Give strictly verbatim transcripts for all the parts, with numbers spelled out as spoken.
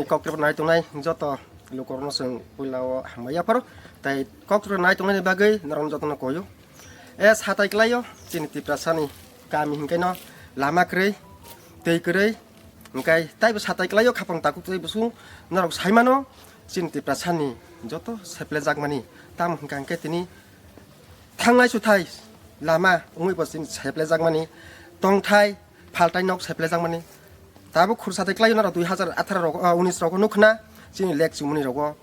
Kok Tripura nai tongnai joto lukurokno chwng puila o hambai yapharo. Tai Kok Tripura nai tongnaini bagwi norokno jotono koyo. E satai klaio chini Tiprasani kami hinkhe no lama kwrwi, twi kwrwi, hinkhe taibo satai klaio khapang takhuk tei busu norok saimano chini Tiprasani joto seplejakmani. Tamo hinkha hinkhe tini thangnai suthai lama wngwi bo chini seplejakmani, tongthai phaltai nok seplejakmani. Tabuk khursa tei klaio norok dui hazar atharo rok, ah, unis rogo nukna chini lek chumani rogo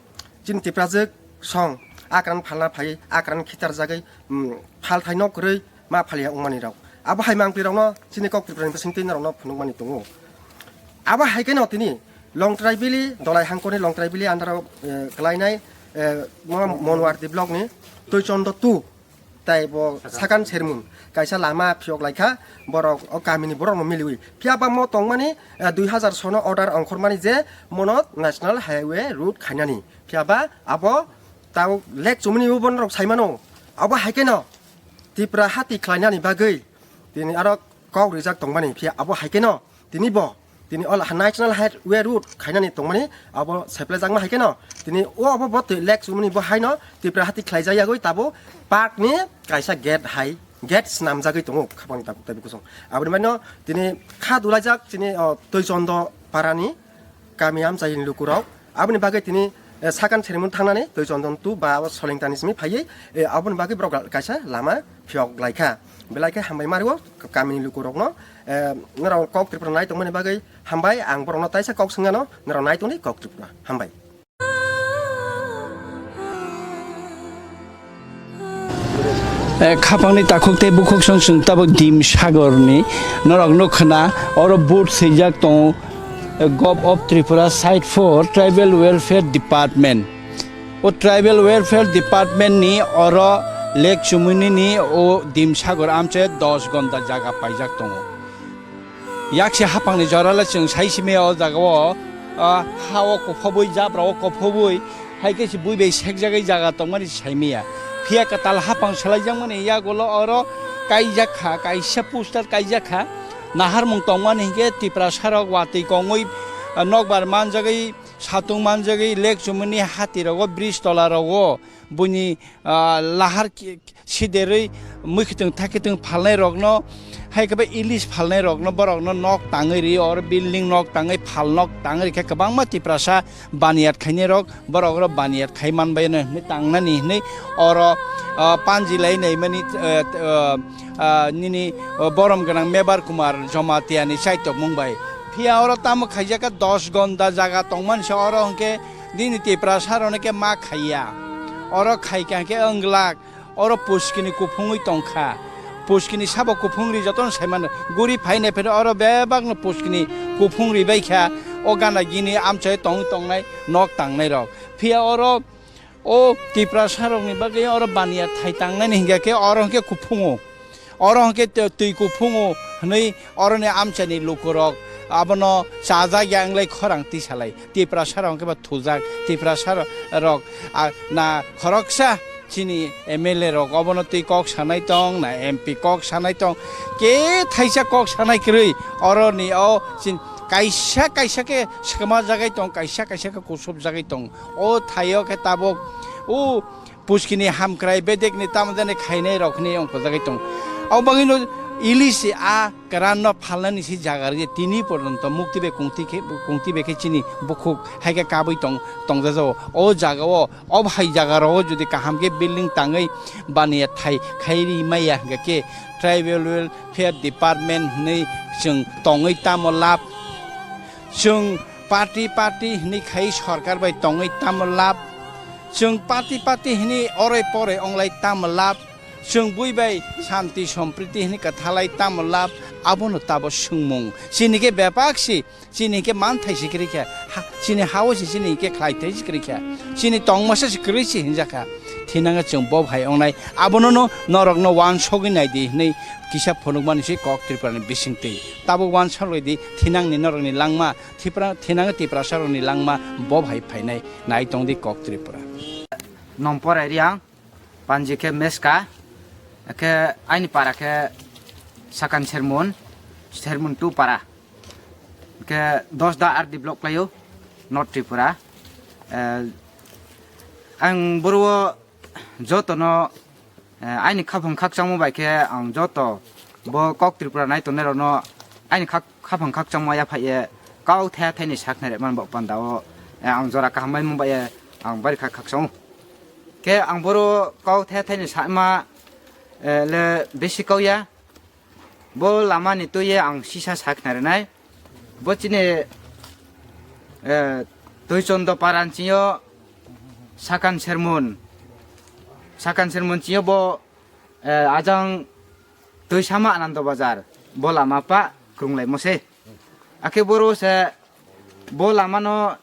chini Tiprajwk song akran phalna phai akran khitarjagwi, mm, phalthai nok kwrwi ma phalia wngmani rok. Abo hai mangpli rokno chini Kok Tripura ni bisingtwi norokno phunukmani tongo. Abo hai khe no tini Longtrai Bili, Dolai Hangkoni Longtrai Bili under o, eh, klainai, eh, mo-, Monwar di block ni Twichondo two tai bo Sakan Sermon kaisa lama phiyok laikha borok o kamini borok no miliwi. Phiya ba mo tongmani, eh, dui hazar sono order ongkhormani je mono National Highway route khainani. Phiya ba abo tau lek chumani bo norok saimano. Abo hai khe no Tipra hati khlainani bagwi tini aro kok rijak tongmani, phiya abo hai khe no tini bo tini ol National Highway route khainani tongmani abo seplejakma hai khe no tini o abo bo twi lek chumani bo hai no Tipra hati khlaijak yagwi tabo park ni kaisa gate hai gate snamjagwi tongo khapang tabuk tabuk kusung. Aboni bai no tini kha dulaijak chini, o, Twichondo parani kami amchaini lukurok. Aboni bagwi tini, eh, Sakan Sermon thangnani Twichondo two ba abo Solingtani simi phaiwi, eh, aboni bagwi borok kaisa lama phiyok laikha. Belai khe hambai mario kamini lukurokno, eh, norok Kok Tripura nai tongmani bagwi hambai. Ang borokno taisa kok swngano, norok nai tongdi Kok Tripura. Hambai. Eh, khapangni takhuk tei bukhuk song chwng tabuk Dim Sagorni norok nukha na, oro board swijak tongo, eh, Gov of Tripura side for Tribal Welfare Department. O Tribal Welfare Department ni oro lek chumui nini o Dim Sagor amche dos gonda jaga paijak tongo. Yaksi hapangni jorale chwng sai simi o jaga o, ah, ha o kophobwi, jabra o kophobwi, hai khe se bui bai sekjagwi jaga tongmani sai maya. Phiya kwtal hapang salaijakmani yagulo oro kaijak kha, kaisa poster kaijak kha. Naharmung tongmani hinkhe Tiprasa rok watwi kongwi, ah, nokbar manjagwi, satung manjagwi, lek chumuni hati rogo, bridge tola rogo, buini, ah, lahar ki-, siderwi mwkhwtwng thakhwtwng phalnai rokno, hai khe bai ilis phalnai rokno, borokno nok tangwi ri, or building nok tangwi, phal nok tangwi rikha kwbangma Tiprasa baniyat khainai rok, borok oro baniyat khai manbai no hinwi tangnani hinwi oro, ah, panji lai naimani, ah, ah, ah, nini, ah, borom gwnang Mebar Kumar Jamatia ni chaitokmung bai. Phiya oro tamo khaijak kha dos gonda jaga tongmani se oro hwnkhe nini Tiprasa rokno khe ma khaiya. Oro khaikha hwnkhe wnglak. Oro puskini kuphungwi tongkha. Puskini sabo kuphung ri jotono saimano. Guri phainai pheno oro bebakno puskini kuphung ri baikha. O gana gini amchai tongwi tongnai nok tangnai rok. Phiya oro o Tiprasa rokni bagwi oro baniya thai tangnani hinkhe khe oro hinkhe kuphungo. Oro hinkhe twi kuphungo hwnwi oroni amchaini lukurok abono chajak ya wnglai khorang tisalai. Tiprasa rok hinkhe ba thujak. Tiprasa rok, ah, na khoroksa chini M L A rok obono twi kok sanai tong, na M P kok sanai tong, ke thaisa kok sanai kwrwi. Oroni o chin-, kaisa kaisa khe swkma jagai tong, kaisa kaisa khe kusub jagai tong. O thaio khe tabuk o puskini hamkrai bedekni tamo jani khainai rok hinwi ongkhorjagwi tong. Abo bagwino ilis a kwran no phalnani se jaga rwdi tini porjonto mukti bai kungti khe, kungti bai khe chini bukhuk hai khe kabui tong, tongjajago. O jaga o, o hai jaga rogo jodi kaham khe building tangwi baniya thai khai ri maya hingkha khe Tribal Welfare Department hinwi chwng tongwi tamo lab. Chwng party party hinwi khai sorkar bai tongwi tamo lab. Chwng party party hinwi oroi poroi onglai tamo lab. Chwng bui bai santi sompriti hinwi kwthalai tamo lab. Abono tabo swngmung. Chini khe bepak si, chini khe manthai si kwrwi kha. Ha, chini ha-o si chini khe khlai thai si kwrwi kha. Chini tongmasa si kwrwi si hinjakha. Thinango chwng bo hai ongnai. Abono no norokno wansogwi naidi hinwi kisa phunukmani si Kok Tripura ni bisingtwi. Tabuk wansogwi di thinangni norokni langma Tipra-, thinang Tiprasa rokni langma bo hai phainai nai tongdi Kok Tripura. Nongpor area ang panji khe meska, khe aini para khe Sakan Sermon, Sermon two para. Khe dos da R D block klaio. North Tripura. Eh, ang boro jotono, eh, aini khaphang khakchangma bai khe ang joto bo Kok Tripura nai tongnai rokno aini khak-, khaphang khakchangma yaphai ye kau the thani saknai rek man bok panda o, eh, ang jora kaham bai mung bai ye ang bari kha khakchang o. Khe ang boro kau the thani sakma, eh, le bisi kau ya. Bo lama ni twi ye ang sisa saknai rwnai. Bo chini, eh, Twichondo Paran chini o Sakan Sermon. Sakan Sermon chini o bo, eh, ajang Twisama Anando Bazar. Bo lama pa krunglai mo se. Akhe boro se bo lama no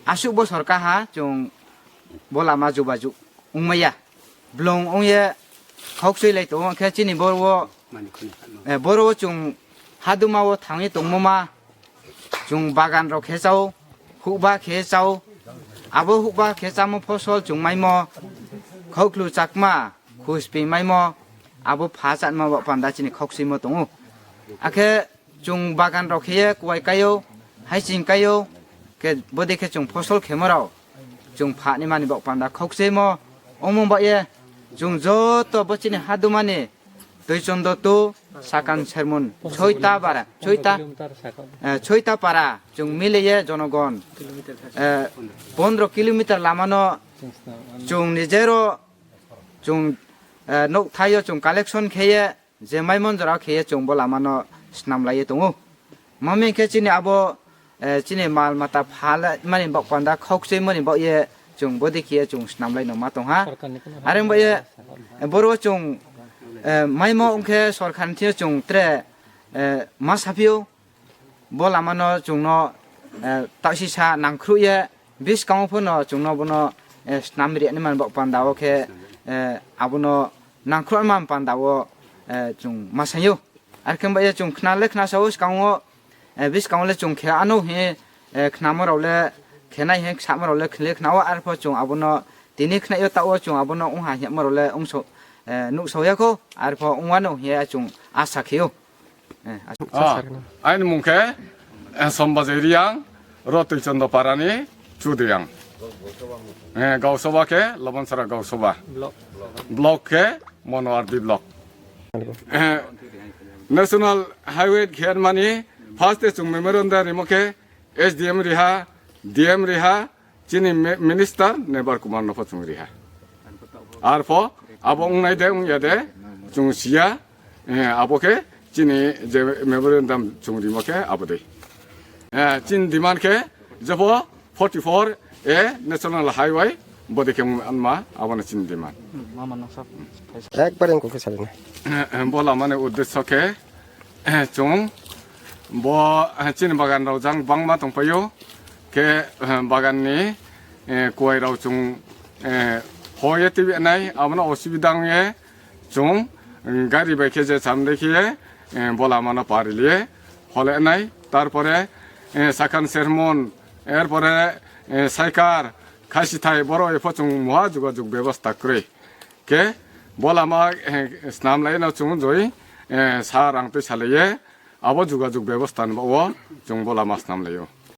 aswk bosor kaha chwng bo lama jubajug wngmaya. Blong wngye khokchwi lai tongo, hwnkhe chini boro o, eh, boro o chwng haduma o thangwi tongmo ma chwng bagan rok khe chao, hukba khe chao. Abo hukba khe chamo phosol chwng maimo, khoklu chakma, khusping maimo, abo pha chatma bo panda chini khokchwimo tongo. Akhe chwng bagan rok khe ye kuwai kaio, haiching kaio, khe bwdwi khe chwng phosol khemo rok chwng pha ni mani bok panda khokchwimo ongmung ba ye chwng joto bo chini hadumani Twichondo tu Sakan Sermon Choita Bara, Choita, eh, Choita Para chwng mile ye jonogon, eh, pondro kilometer lama no chwng nijero chwng, eh, nok thaio chwng collection khe ye je maimon jora khe ye chwng bo lama no snam lai ye tongo. Mami khe chini abo, eh, chini mal mata pha lai mani bok panda khokchwi mani bok ye chwng bwdwi khe ye chwng snam lai no ma tong ha. Areng bo ye, eh, boro chwng, eh, maimo wngkhe sorkar ni thio chwng tre, eh, ma saphio. Bo lama no chwng no, eh, taksi sa nangkhru ye, bwskango pho no chwng no bono, eh, snam ri ani man bok panda o khe, eh, abo no nangkhru ani man panda o, eh, chwng ma sayo. Ar khe ba ye chwng khna le khna sao, bwskango, eh, bwskango le chwng khe ano he, eh, khnamo rok le khenai he, samo rok le khle khna o, arpho chwng abo no tini khna yo ta o chwng abo no wng ha he ma rok le wng so, eh, nuk sao ya kho, arpho wng wano he chwng asa khe o. Eh, asa. Ah, aini mung khe, eh, Sombajai Riang, ro Twichondo Parani Chudriang. Eh, Gausoba khe Lobonsara Gausoba. Block. Block khe Monoardi Block. Eh, National Highway khe mani first day chwng memorandum rimo khe S D M riha, D M riha, chini mi-, minister Nebar Kumar no pho chwng riha. Arpho abo wngnai de wngya de chwng siya, eh, abo khe chini je memorandum chwng rimo khe abo de. Eh, chini demand khe jepho forty four A National Highway bode khe wng anma abo no chini demand. Ekbar engko khe salina. Eh, eh, bo lama ni uddesho khe, eh, chwng bo, eh, chini bagan rok jang bangma tongpaio. Khe, eh, bagan ni, eh, kuwai rok chwng, eh, hoye twi nai, abono osubida wngye chwng, eh, gari bai khe je chamde khe, eh, bo lama no pariliye hole nai. Tarpore, eh, Sakan Sermon, erpore, eh, Saikar, Khasithai, borok epho chwng muha jugajug bebostha kwrwi. Khe bo lama, eh, snam lai no chwng joi, eh, sa rang twi salaiye, abo jugajug bebostha ni bago chwng bo lama snam laio.